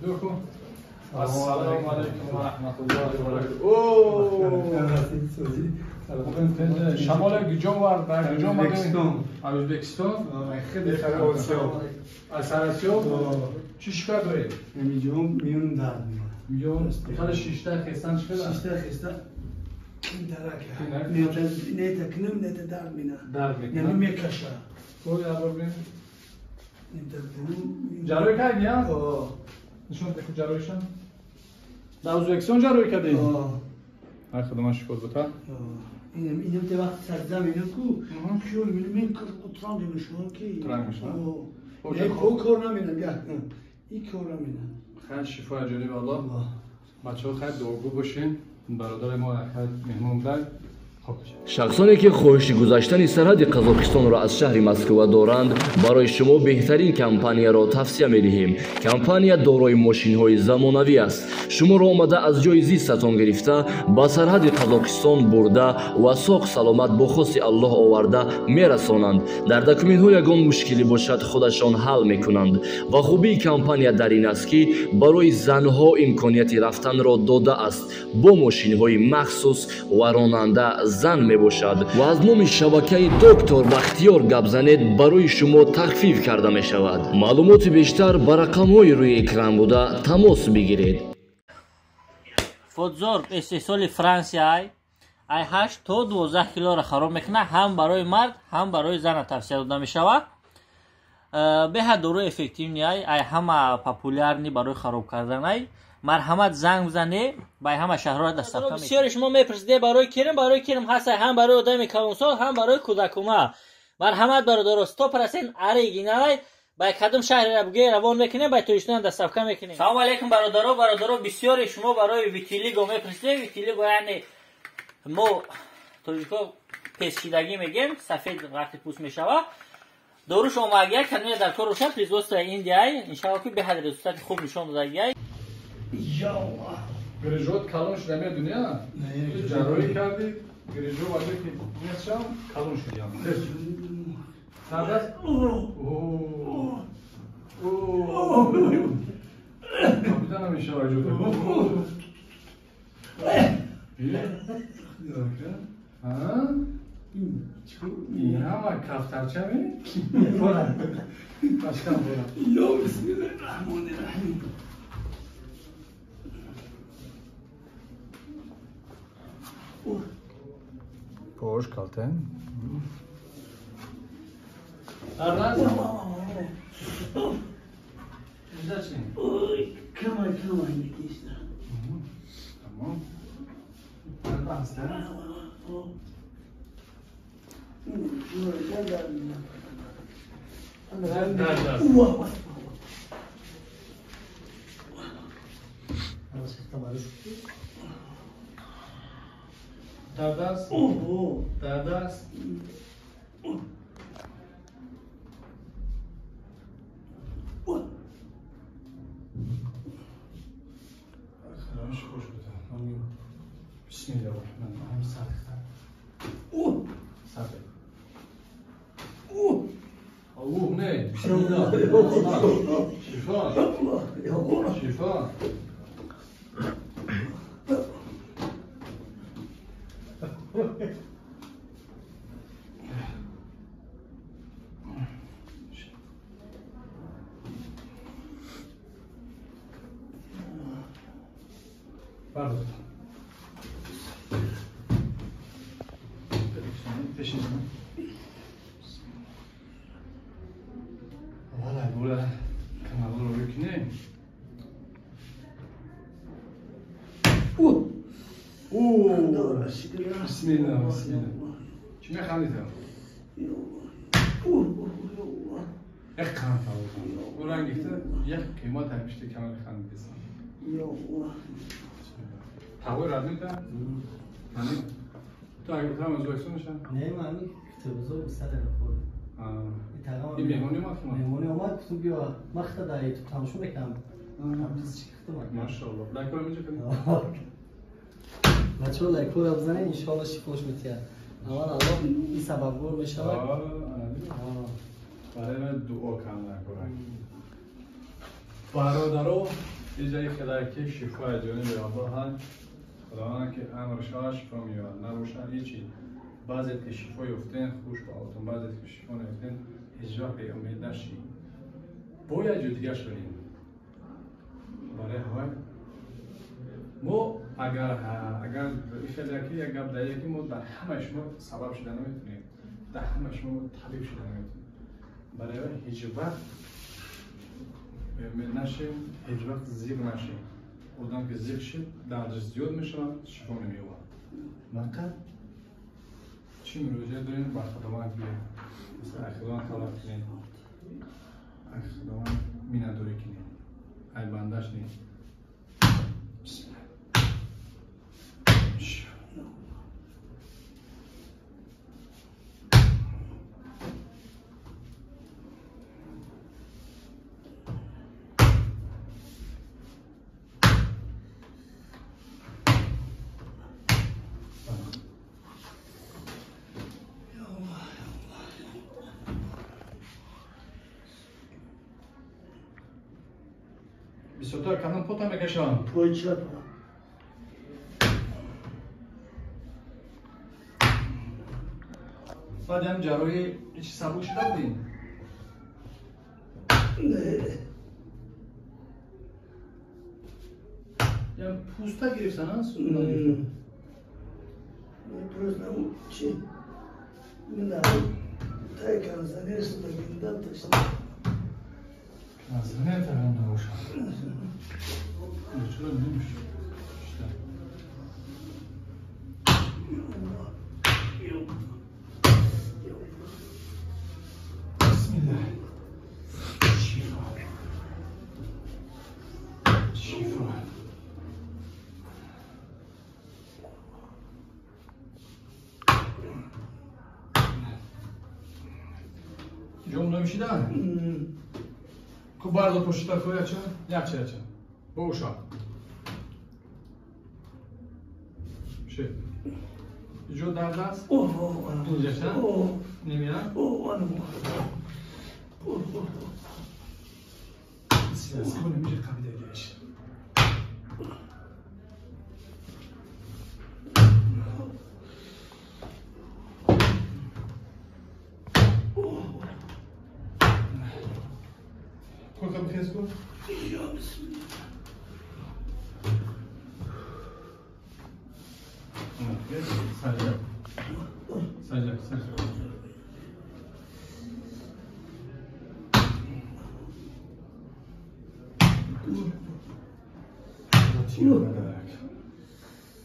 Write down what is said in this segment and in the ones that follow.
Дуку. Ассалому алайкум ва раҳматуллоҳи ва баракатуҳ. Шамол гиҷо вард, гиҷо омадем? Аз Ӯзбекистон. Аз Саросиё. Чӣ шикоят доред? Ҳаминҷо миён дард мекунад. Миён хеле шишта хестан чӣ хела? Шишта хеста нета кунам, нета дард мекунад. Дард мекунад. Яъне мекаша. Ой, абр бин. Ҷарроҳӣ кардӣ, я? Нишон деку ҷарроҳишам. Дар Ӯзбекистон ҷарроҳӣ кардӣ? Ай худо шукр бута. Инам те вақт сажда менам ку, хиёл менам мен транг мешавам ки. Транг мешавам. Не, ко кор наменам, я. И кор наменам. Хайр, шифо ҷониби Аллоҳ. Бачаҳо хайр дуогӯ бошин. Бародари мо хайр меҳмон буд. Шахсоне ки хоҳиши гузаштани сарҳади Қазоқистонро аз шаҳри Москва доранд, барои шумо беҳтарин компанияро тавсия медиҳем. Компания дорои мошинҳои замонавӣ аст. Шуморо омада аз ҷои зистатон гирифта, ба сарҳади Қазоқистон бурда ва соғ саломат бо хости Аллоҳ оварда мерасонанд. Дар документҳо ягон мушкилӣ бошад, худашон ҳал мекунанд. Ва хубии компания дар ин аст, ки барои занҳо имконияти рафтанро додааст бо мошинҳои махсус ва ронанда зан мебошад. Ва аз номи шабакаи Доктор Бахтиёр гап занед, барои шумо тахфиф карда мешавад. Маълумоти бештар ба рақамҳои рӯи экран буда тамос бигиред. Фотзор истеҳсоли Франсия ай 8 то 12 килоро хароб мекунад, ҳам барои мард, ҳам барои зана тавсия дода мешавад. Беҳад дорои эффективный ай ҳама популярный барои хароб кардан ай. Марҳамат занг бизане, ба ҳама шаҳрҳо дастафта мекунем. Бисёре шумо мепурсиде барои кирм, барои кирм ҳаст ҳам барои одами калонсол, ҳам барои кӯдакума. Марҳамат бародаро, 100% оригинал ба кадом шаҳре буге равон мекунем, ба Тоҷикистон доставка мекунем. Салом алейкум бародаро, бародаро бисёре шумо барои витилиго мепурсиде. Витилиго яъне мо тоҷико песшидагӣ мегем, сафед вақти пӯст мешава. Доруш омагия кадоме дар кор бошад, производство Индия, иншаллоҳ ки беҳад результати хуб нишон додагия. Грижот калон шуда медуни, а? Ту ҷарроҳӣ кардӣ, грижо ваҷо ки нестшам, калон шудиям. Сард аст? Капитан намешава ҷо. Ҳама кафтарча ме? Башкам бора. Ё бисмиллаҳи раҳмони раҳим. Poş kalten. Arnaz. Güzelsin. Kamay kamay işte. Tamam. Nereden sen? Nereden? Дард аст? Дард аст? Бисмиллаҳи раҳмони раҳим. Сард. Аллоҳ не. Бисмиллаҳ. Шифо. Шифо. Pardon. Валай була каналро мекунем. Бисмилла, бисмилла. Чӣ механдӣ ту? Як қанд тавозан. Ӯ ранг гирифта, як қимат ҳамишта камари хандисан. Тағои радмита? Ту агар бутарам Ӯзбекистон меша? Не, ман китобзор бисар хӯрд. Ин меҳмонӣ омад ки? Меҳмонӣ омад, гуфтум биё, ман хита дар ютуб тамошо мекунам. Машааллоҳ. Лайкҳоро инҷо кунед. Бачаҳо лайкҳоро бизанед, иншоаллоҳ шифош метиҳад. Аввал Аллоҳ ин сабабгор мешавад. Барои ман дуо кардан кунад. Бародаро, یه خدای که شفای جانب الله هست، خداوند که امر شاه شفا می‌یابد، نباشد هیچی. بعضی که شفا یافتن خوش به حالتون، بعضی که شفا نیافتن هیچ وقت به امید نشید. باید جو دیگه شدیم. برای های ما اگر خیلی که یک گپ در یکی ما در همه شما سبب شده نمیتونیم، در همه شما طبیب شده نمیتونیم. برای هیچ وقت امید نشیم، هیچ وقت زیغ نشیم. آدم که زیغ شد دردش زیاد میشود، شفا نمییابد. فقط چی مراجعه داریم با خداوند بیایم، مثلا خداوند طلب کنیم، خداوند مینه‌داری کنیم، ای بندش نیست. بسم الله. بسیار کدام پوتا میکشم؟ پای چپ. بعد هم جراحی چی سبک شده بودیم؟ نه. یعنی پوستا گرفتن هست؟ نه. پوست نبود چی؟ نه. تای کنزنه شده گنده تشنه. کنزنه ترم نباشم. چرا نمیشه؟ بسم الله. شفا. شفا. جون نمیشیدن؟ خب بردا پشت کویا چه؟ یک چه؟ باشه. چه؟ جو درد است؟ اوه اوه. اینجا چه؟ اوه. نمیاد؟ اوه آنم. اوه اوه. سیاسی کنیم میشه قبیله گیش. کل بخیز کن. یا بسم الله. سجده. سجده سجده.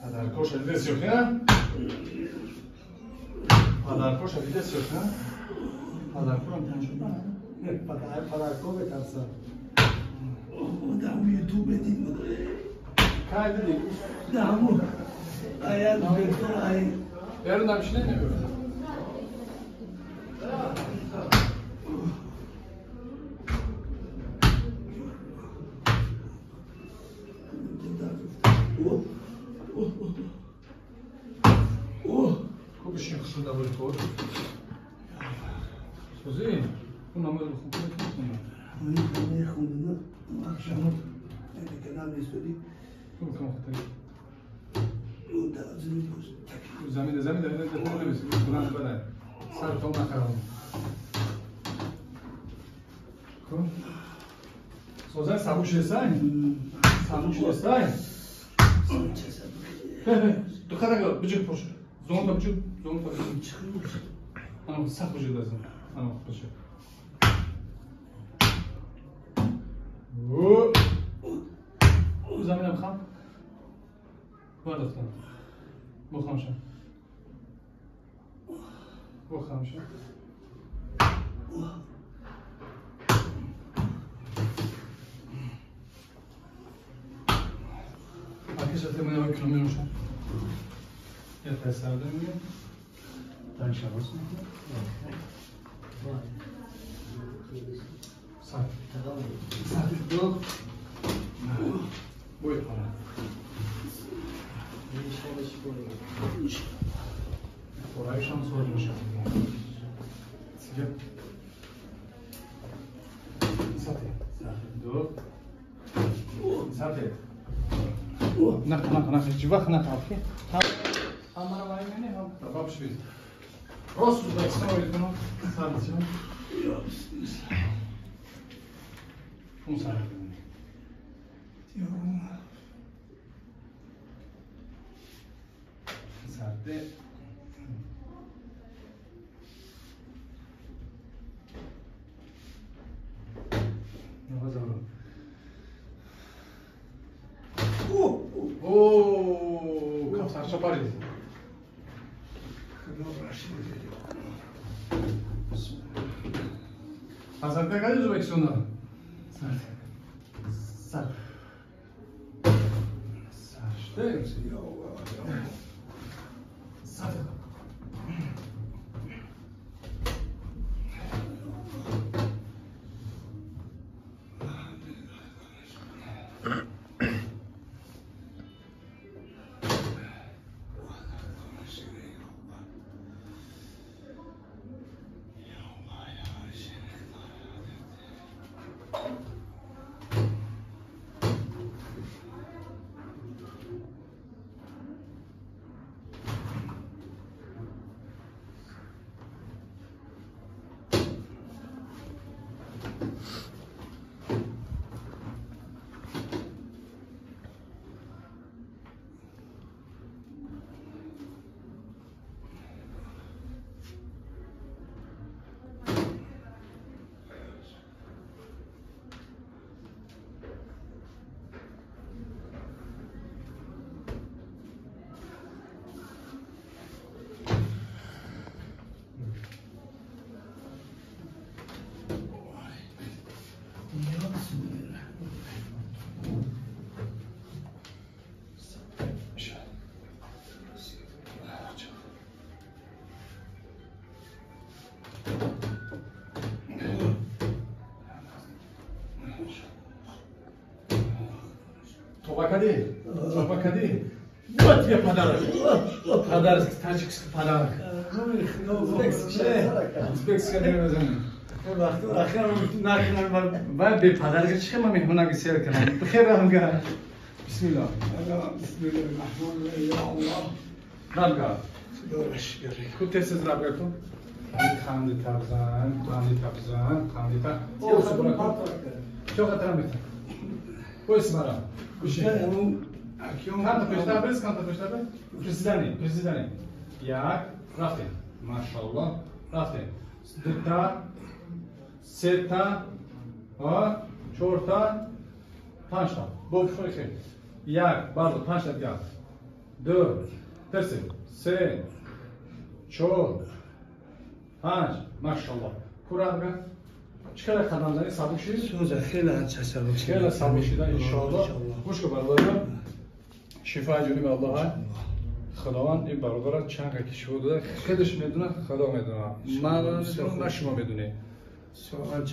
پدرکش دیده yok ha? پدرکش دیده yok ha? پدرکورم تن شد نه؟ پدرکور بترسم. دعمو یوتیوب دیدم. کای دیدی؟ دعمو. آیا دکتر آی. Yarın da bir şey demiyorum. خوبش خشونده بوری خور. سوزی، اون نماز بخون کنه. نه خونده نه. اکشم. نه کنار نیستی. خوب کم خطری. زمین زمین زمین در این نمیشه. بلند بدن. سر تا نخرم. خب. سوزن سبک شده سای. سبک شده سای. دو خرگا بجک پوش. زون تا بجک، زون تا بجک. آنو سخت بجک لازم. آنو بجک. او. زمینم خم. بارداختم. بخوامشم. بخوامشم. Arkadaşlar temel bakıyorum. Yeter sardım mı? Ben şabasın. Sar. Sar. Buyur para. Orayı şans olmuş. Sıcak. Satı. Dur. Сарте. Нах нах нах ҳеҷ вақт нақалки. Ҳам мана вай мени, ҳам бабш биз. Рост Ӯзбекистон оид кунам. Сарти. Пунсар. Сарте. О, кафсарча парид. Азарбек кади Ӯзбекистонда? Сар. Сар. Сар шуда. Сар. Тобакади, тобакади. Вот тебе подарок. Подарок, таджикский подарок. Узбекский намезанем. Вай бе подарок чӣ ма меҳмонаги сер кардам. Бихер рамга. Бисмиллоҳ. Рамга. Ку тез рамга ку. Қанди табзан, қанди табзан, қанди та. Чо хатара мета. Қойс мара. Канта пештар бирис, канта пештар бир. Приседание, приседание. Як, рафтем. Машаллоҳ, рафтем. Дута, сета, чорта, панҷта. Бо хел. Як, бардор, панҷта дигар. Ду, терсем. Се, чор, панҷ. Машаллоҳ. Курамга. Чӣ қадар қадам занӣ сабук шид? Сӯза хеле анча сабук шид. Хеле сабук шида иншоаллоҳ. Гӯш кун бародарам. Шифои ҷониби Аллоҳ. Худованд ин бародарро чанд ки шифо дода, худаш медонад, Худо медонад. Ман намедонам, на шумо медонед.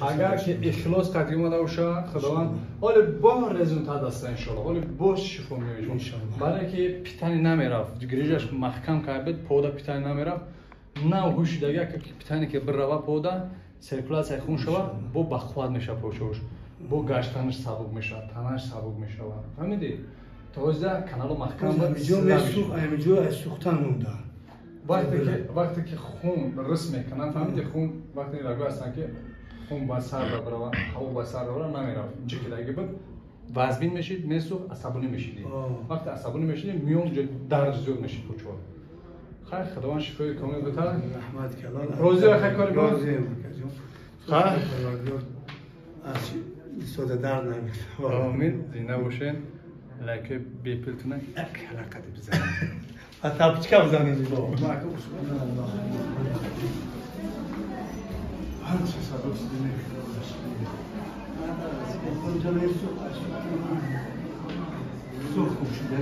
Агар ки ихлос қатъи омада бошад, Худованд ҳоле бо результат аст иншоаллоҳ. Ҳоле бо шифо меёбед. Барое ки питани намерафт, грижаш маҳкам кард, пода питани намерафт. Нав ҳушидаги ки питани ки бирава пода, циркулятсияи хун шавад, бо бақувват мешавад почош, бо гаштанаш сабук мешавад, танаш сабук мешавад. Фаҳмидӣ? То озда каналу маҳкам ҷо сӯхтан монда. Вақте ки хун рис мекунанд, фаҳмидӣ, хун вақте рагу ҳастанд ки хун ба сар барава, ҳаво ба сар барава намеравад. Ҷикидаги буд, вазбин мешид, месӯхт, асабонӣ мешидӣ. Вақте асабонӣ мешидӣ, миён ҷо дард зиёд мешид почоҳ. Хайр, Худованд шифои комил битад. Раҳмат калон. Розӣ ва хай кори мо? Розием, акаҷон. Хайр. Аз сода дард намекунад. Омин. Зинда бошен. Лайки бепилтуна як ҳалақати бизанед. А тапчика бизанед. Анча сабук шудем. Сӯх хуб шуда.